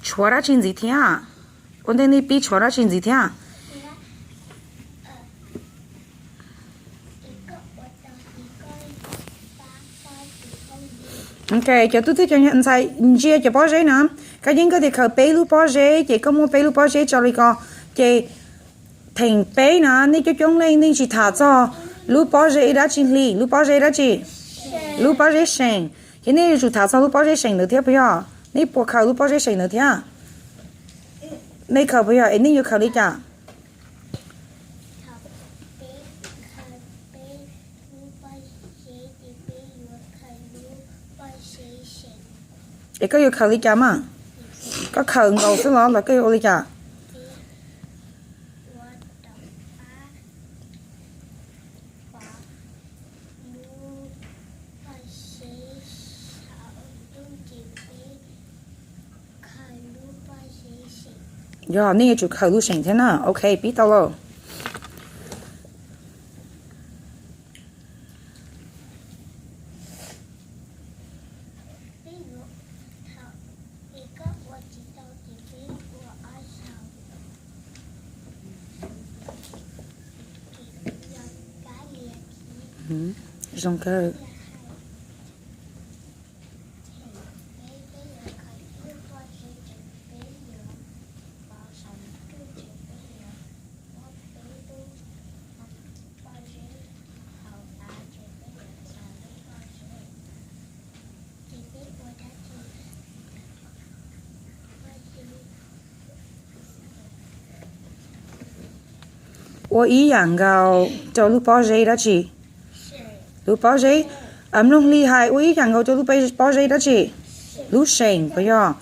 Tshuav dab tsi ntxiv thiab? Ua ntej nej pib tshuav dab tsi ntxiv thiab? Ok, cov tub thiab cov ntxhais ntsia cov pob zeb na. Koj yeej koj tias khaws peb lub pob zeb, ces koj muab peb lub pob zeb tso li ko, ces theem peb na, nej coob coob leej nej tsis tham txog lub pob zeb dab tsi hli, lub pob zeb dab tsi? Lub pob zeb seem. Ces nej yuav tsum tham txog lub pob zeb seem ntawd thiab puas yog? Nej puas khaws lub pob zeb seem ntawd thiab? Nej khaws puas yog? Es nej yuav khaws li cas? Es koj yuav khaws li cas mas? Koj khaws nkaus xwb los los koj yuav ua li cas? Yog, nej yuav tsum khaws lub seem thiab na. Ok, pib tau lauj. Zoo kawg. Ua ib yam nkaus rau lub pob zeb dab tsi? Lub pob zeb. Mloog hli hais, ua ib yam nkaus rau lub pob zeb dab tsi? Lub seem puas yog?